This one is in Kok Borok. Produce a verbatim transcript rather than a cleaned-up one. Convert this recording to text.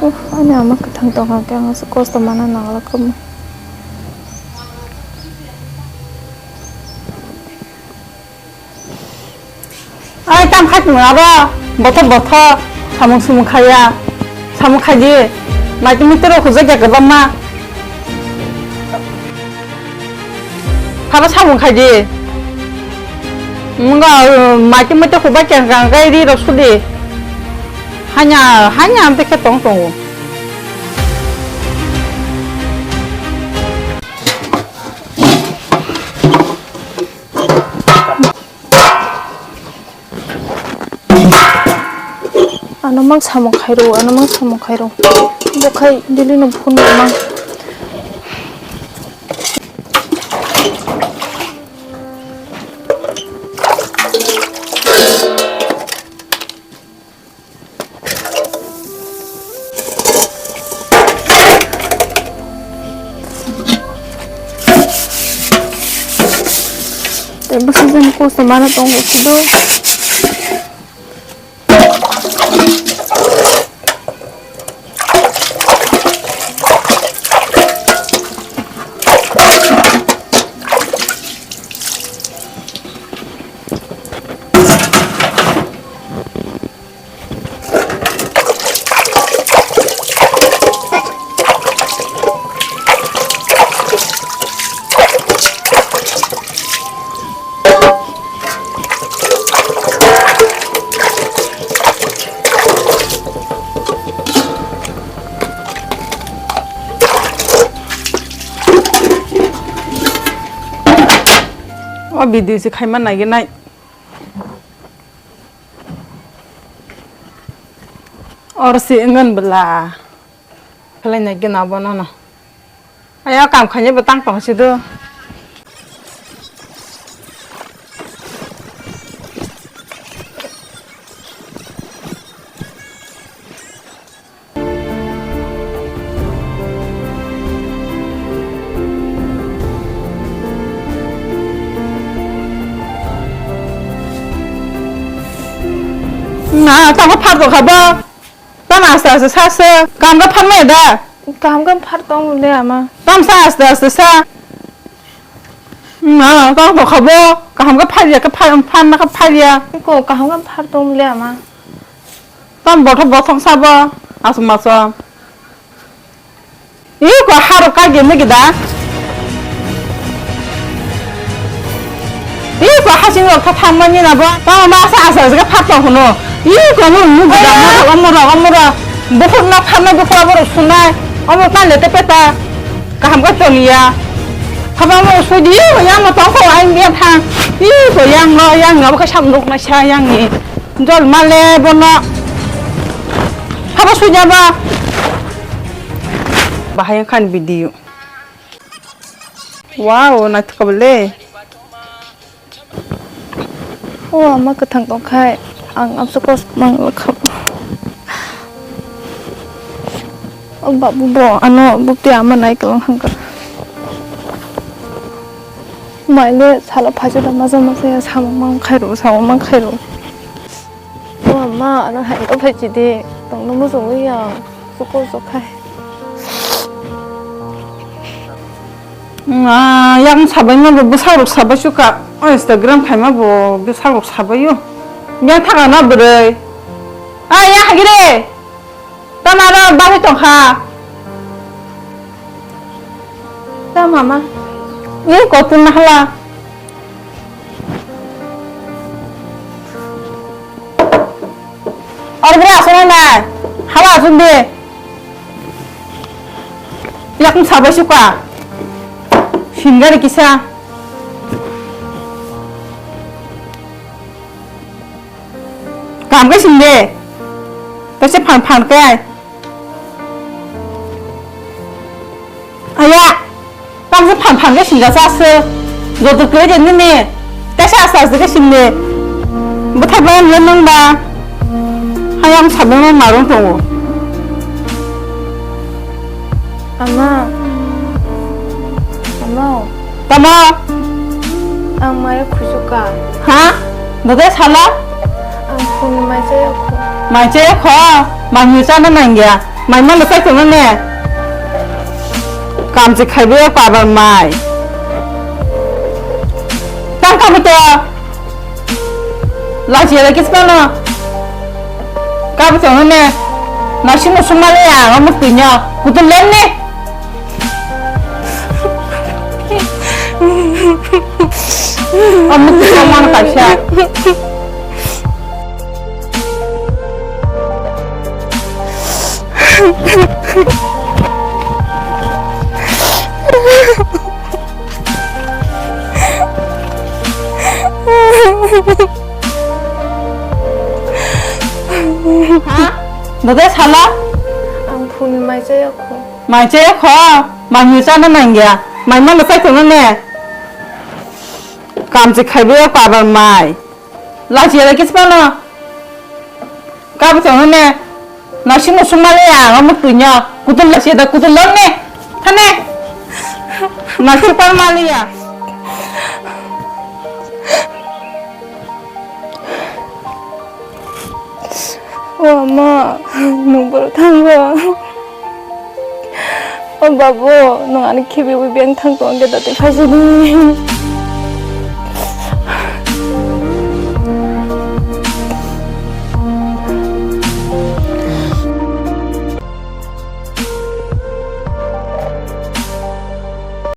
Ani ama kwthang tongkha khe ang aswk kosto mana nangla kwma. Ai, tam khai tong abo, bothor bothor, samung sumung khaiya, samung khaidi, maitu mitu rok hujak ya kwbangma. Habo samung khaidi. Munga, uh, maitu mitu hubai kang kang kai ri rok sudi. Hanya, hanya amte khe tong tongo. Ano mang samung khairo, ano mang samung khairo. Bo khai daily no phone mang. Tei bwsajani kosto mana tongo sido. O video se khaima naigenai. Oro se wngkha bwla. Khlai nai gana bono no. Aya kam khainai bo tang tong si do. Na, tamo phar tong kha bo. Tamo aste aste sa se. Kaham khe phan maya da? Kaham khe phar tong le ama. Tamo sa aste aste sa. Na, tamo tong kha bo. Kaham khe phar ya, khe phar, phan na khe phar ya. Ko kaham khe phar tong le ama. Tamo bothop bothop sa bo. Aswk maswk. Ih, ko harok kai gini gida. Ih, ko hasing rok tha thang mani na bo. Tamo ma sa asa jaga phat tong hono. Ih, ko mo mu gida mo ro, mo ro, mo ro. Bukhuk na phan na bukhuk abo rok sunai. Omo kan le te peta. Kaham ka chon ya. Haba mo sudi, ih, ko yang mo tong ko ai mi thang. Ih, ko yang no, yang no, ka sam rok na sa yang ni. Jol male bono. Haba suja ba. Bahai khan video. Wow, naithok le. O ama kwthang tongkhai, ang amsa kos mang kha. O babu bo ano bukti ama nai kwlang hangkha. Maile sala phaisa da maja maja ya samung mang khairo, samung mang khairo. O ama, ano hai to phai chidi, tongno muchungwi ya, suko sukhai. Ah, yang sabai ma bo bwsarok sabai suka. O Instagram khaima bo bwsarok sabai o. Yang thaka na bwrwi. Ah, ya hagire. Tamo aro bagwi tongkha. Ta mama. Ye kotun na hala. Oro bwrwi aswk nai nai. Hala aswk di. Yakung sabai suka. Singari kisa. Kam khe sing de. Kaisa phan phan khe. Aya. Tamsa phan phan khe sing jasa se. Joto khe je nini. Kaisa asa asa khe sing de. Bwthai bai le nang ba. Hayang sabung no marung tongo. Ama. Ama. Tamo? Ang maya khusuka. Ha? Bwdai sala? Ang phone mai chaya kho. Mai chaya kho? Manwi chana nangya. Mai mano sai tongno ne. Kamchi khaibe pabar mai. Tang kami to. Lachi ya kis mano. Kami tongno ne. Nasi no sumale ya, amu punya. Kutu lem ne. Amu punya mana kaisa. Ha? Dode sala? Ang phone mai chaya kho. Mai chaya kho? Mai mi chana nangya. Mai mano sai tongno ne. Kamchi khaibe pabar mai. Lachi ya kis mano. Kabo tongno ne. Nasi no sumale ya, amu punya. Kutul lachi da kutul lom ne. Thane. Nasi par maliya. O ama, nung boro thango. O babu, nung ani khibi ui beng thang tong de dati phaisini.